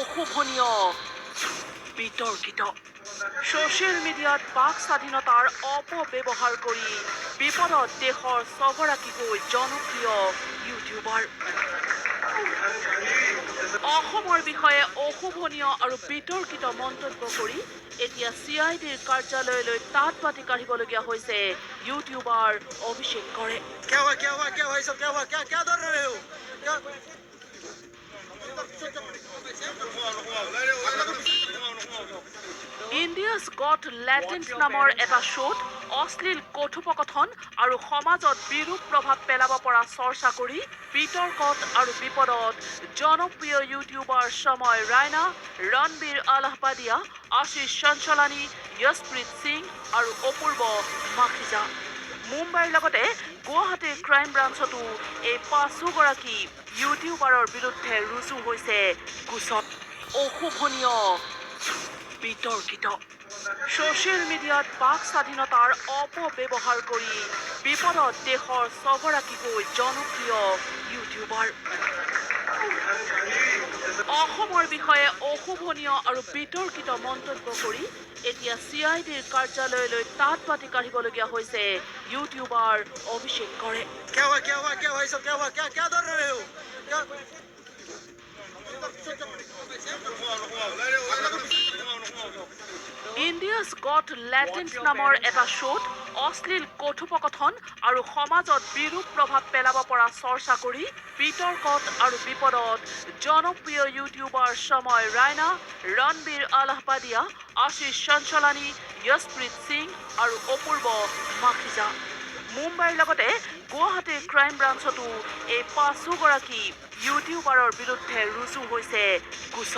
অশোভনীয়, বিতৰ্কিত। ছ'চিয়েল মিডিয়াত বাক স্বাধীনতাৰ অপব্যৱহাৰ কৰি বিপদত দেশৰ ছগৰাকীকৈ জনপ্ৰিয় ইউটিউবাৰ। অসমৰ বিষয়ে অশোভনীয় আৰু বিতৰ্কিত মন্তব্য কৰি এতিয়া চিআইডিৰ কাৰ্যালয়লৈ তাঁত বাতি কাঢ়িবলগীয়া হৈছে ইউটিউবাৰ অভিষেক কৰে। क्या हुआ, क्या हुआ, क्या भाई साहब, क्या हुआ? क्या क्या दौड़ रहे हो क्या? ইণ্ডিয়াছ গট লেটেণ্ট নামৰ এটা শ্ব'ত অশ্লীল কথোপকথন আৰু সমাজত বিৰূপ প্ৰভাৱ পেলাব পৰা চৰ্চা কৰি বিতৰ্কত আৰু বিপদত জনপ্ৰিয় ইউটিউবাৰ সময় ৰাইনা, ৰণবীৰ আলাহবাদিয়া, আশীষ চঞ্চলানী, য়শপ্ৰীত সিং আৰু অপূৰ্ব মাখিজা। মুম্বাইৰ লগতে গুৱাহাটীৰ ক্ৰাইম ব্ৰাঞ্চতো এই পাঁচোগৰাকী ইউটিউবাৰৰ বিৰুদ্ধে ৰুজু হৈছে গোচৰ। অশোভনীয়, বিতৰ্কিত। ছ'চিয়েল মিডিয়াত বাক স্বাধীনতাৰ অপব্যৱহাৰ কৰি বিপদত দেশৰ ছগৰাকীকৈ জনপ্ৰিয় ইউটিউবাৰ। অসমৰ বিষয়ে অশোভনীয় আৰু বিতৰ্কিত মন্তব্য কৰি এতিয়া চিআইডিৰ কাৰ্যালয়লৈ তাঁত বাতি কাঢ়িবলগীয়া হৈছে ইউটিউবাৰ অভিষেক কৰে। क्या हुआ, क्या हुआ, क्या भाई साहब, क्या हुआ? क्या क्या दौड़ रहे हो क्या? ইণ্ডিয়াছ গট লেটেণ্ট নামৰ এটা শ্ব'ত অশ্লীল কথোপকথন আৰু সমাজত বিৰূপ প্ৰভাৱ পেলাব পৰা চৰ্চা কৰি বিতৰ্কত আৰু বিপদত জনপ্ৰিয় ইউটিউবাৰ সময় ৰাইনা, ৰণবীৰ আলাহবাদিয়া, আশীষ চঞ্চলানী, য়শপ্ৰীত সিং আৰু অপূৰ্ব মাখিজা। মুম্বাইৰ লগতে গুৱাহাটীৰ ক্ৰাইম ব্ৰাঞ্চতো এই পাঁচোগৰাকী ইউটিউবাৰৰ বিৰুদ্ধে ৰুজু হৈছে গোচৰ।